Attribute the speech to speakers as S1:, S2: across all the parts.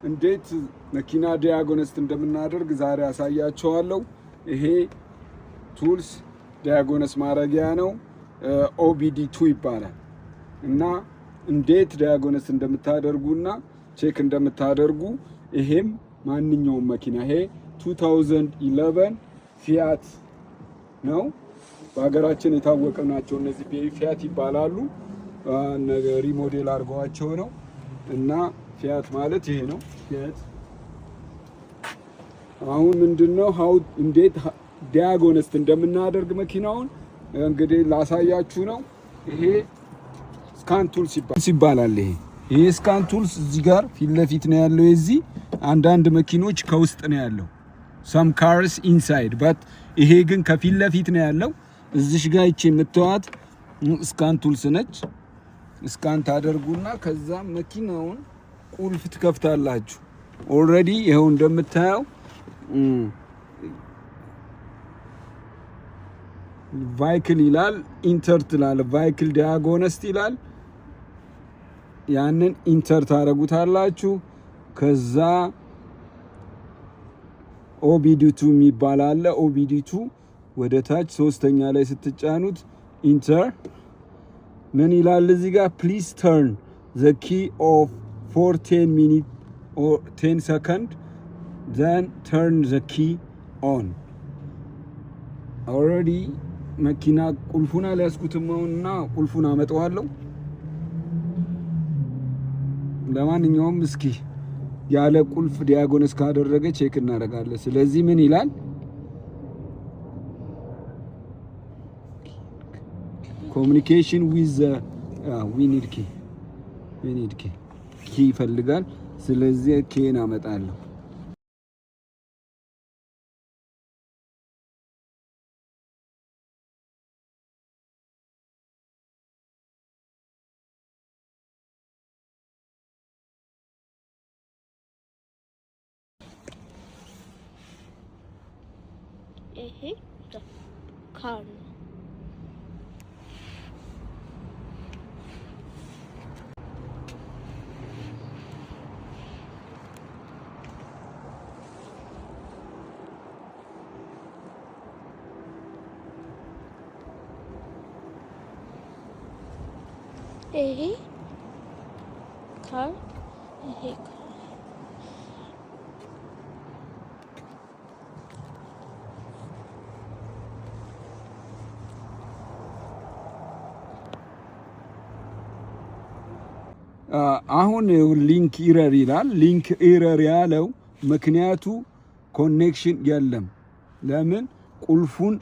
S1: እንዴት መኪና diagnose እንደምናደርግ ዛሬ አሳያችኋለሁ። ይሄ tools diagnose ማድረጊያ ነው። OBD 2 ይባላል እና እንዴት diagnose እንደምታደርጉና check እንደምታደርጉ ይሄም ማንኛውም መኪና ይሄ 2011 ፊያት ነው። በሀገራችን የታወቀ ናቸው እነዚህ ፊያት ይባላሉ። Remodel አድርገዋቸው ነው እና ፊያት ማለት ይሄ ነው። ፊያት አሁን ምንድነው how እንዴት diagnose እንደምናደርግ መኪናውን እንግዲህ ላሳያችሁ ነው። ይሄ scan tools ይባላል። ይሄ scan tools እዚህ ጋር ፊት ለፊት ነው ያለው። የዚህ አንዳንድ መኪኖች ከውስጥ ነው ያለው፣ some cars inside but ይሄ ግን ከፊት ለፊት ነው ያለው። እዚሽ ጋር ይቺ የምትዋት scan tools ነች። Scan ታደርጉና ከዛ መኪናውን ቁልፍ ትከፍታላችሁ። Already ይኸው እንደምታየው vehicle ይላል፣ enter ትላል፣ vehicle diagnose ይላል። ያንን enter ታደርጉታላችሁ። ከዛ OBD 2 የሚባል አለ። OBD 2 ወደ ታች ሶስተኛ ላይ ስትጫኑት enter ምን ይላል እዚህ ጋር? Please turn the key off for 10 minute or 10 second, then turn the key on። Already መኪና ቁልፉን አልያዝኩትም እና ቁልፉን አመጣዋለሁ። ለማንኛውም እስኪ ያለ ቁልፍ diagnose ካደረገ check እናደርጋለን። ስለዚህ ምን ይላል? Communication with we need key, we need key, key ይፈልጋል። ስለዚህ key ን አመጣለሁ።
S2: ይሄ car ነው። ይሄ car፣ ይሄ car።
S1: አሁን link error ይላል። Link error ያለው ምክንያቱ connection የለም። ለምን ቁልፉን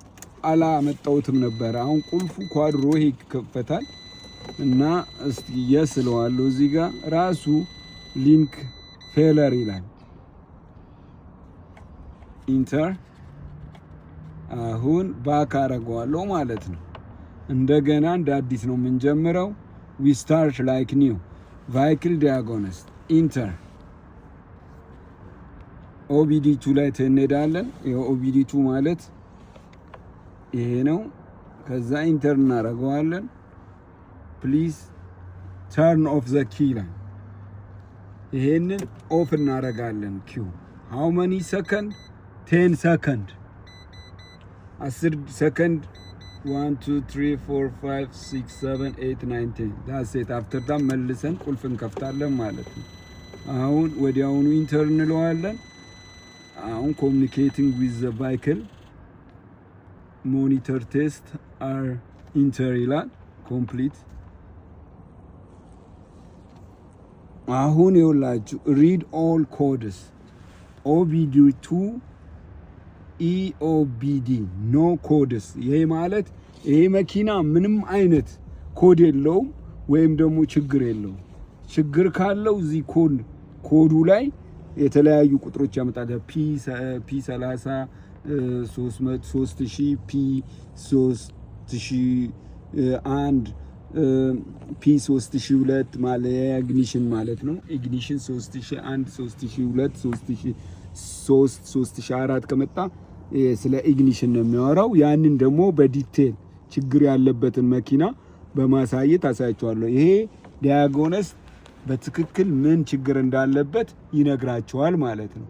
S1: አላመጣሁትም ነበር። አሁን ቁልፉ ኳድሮ ይሄ ይከፈታል እና እስቲ yes እለዋለሁ። እዚህ ጋር ራሱ link failure ይላል። Enter አሁን back አረገዋለሁ ማለት ነው። እንደገና እንደ አዲስ ነው የምንጀምረው። We start like new. Vehicle diagnose, enter, OBD 2 ላይ እንሄዳለን። OBD 2 ማለት ይሄ ነው። ከዛ enter እናደርገዋለን። Please turn off the key ይላል። ይሄንን off እናደርጋለን። Key ው how many second? 10 second፣ 10 ሰከንድ። 1 2 3 4 5 6 7 8 9 10, that's it። After that መልሰን ቁልፍ እንከፍታለን ማለት ነው። አሁን ወዲያውኑ enter እንለዋለን። አሁን communicating with the vehicle monitor test are enter ይላል። Complete። አሁን ይኸውላችሁ read all codes, OBD 2 EOBD no codes። ይሄ ማለት ይሄ መኪና ምንም አይነት ኮድ የለውም ወይም ደግሞ ችግር የለውም። ችግር ካለው እዚህ ኮዱ ላይ የተለያዩ ቁጥሮች ያመጣል። P 30 3000፣ P 3001፣ P 3002 ማለት ignition ማለት ነው። Ignition 3001፣ 3002፣ 3003፣ 3004 ከመጣ ስለ ignition ነው የሚያወራው። ያንን ደግሞ በ detail ችግር ያለበትን መኪና በማሳየት አሳያችኋለሁ። ይሄ diagnose በትክክል ምን ችግር እንዳለበት ይነግራችኋል ማለት ነው።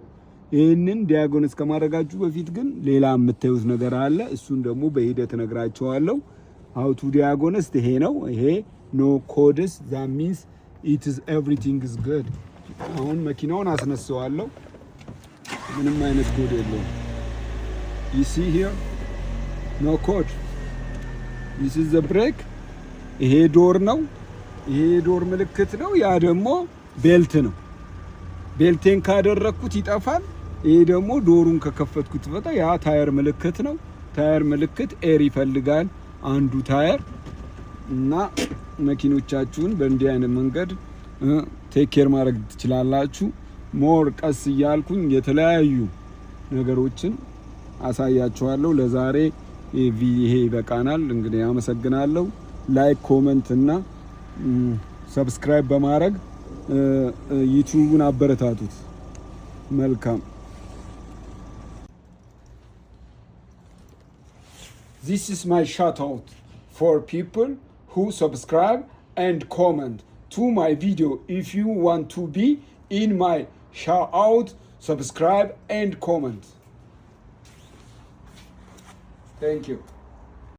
S1: ይህንን diagnose ከማድረጋችሁ በፊት ግን ሌላ የምታዩት ነገር አለ። እሱን ደግሞ በሂደት እነግራችኋለሁ። How to diagnose ይሄ ነው። ይሄ no codes, that means it's everything is good። አሁን መኪናውን አስነሳዋለሁ። ምንም አይነት ኮድ የለውም። You see here, no code. This is the brake። ይሄ door ነው። ይሄ door ምልክት ነው። ያ ደግሞ belt ነው። Belt ኤን ካደረግኩት ይጠፋል። ይሄ ደግሞ door ኡን ከከፈትኩት ይፈታ። ያ tire ምልክት ነው። Tire ምልክት air ይፈልጋል አንዱ tire። እና መኪኖቻችሁን በእንዲህ አይነት መንገድ take care ማድረግ ትችላላችሁ። More ቀስ እያልኩኝ የተለያዩ ነገሮችን አሳያችኋለሁ። ለዛሬ ይሄ ይበቃናል። እንግዲህ አመሰግናለሁ። Like፣ comment እና subscribe በማድረግ ዩቲዩቡን አበረታቱት። መልካም። This is my shout out for people who subscribe and comment to my video. If you want to be in my shout out, subscribe and comment. Thank you.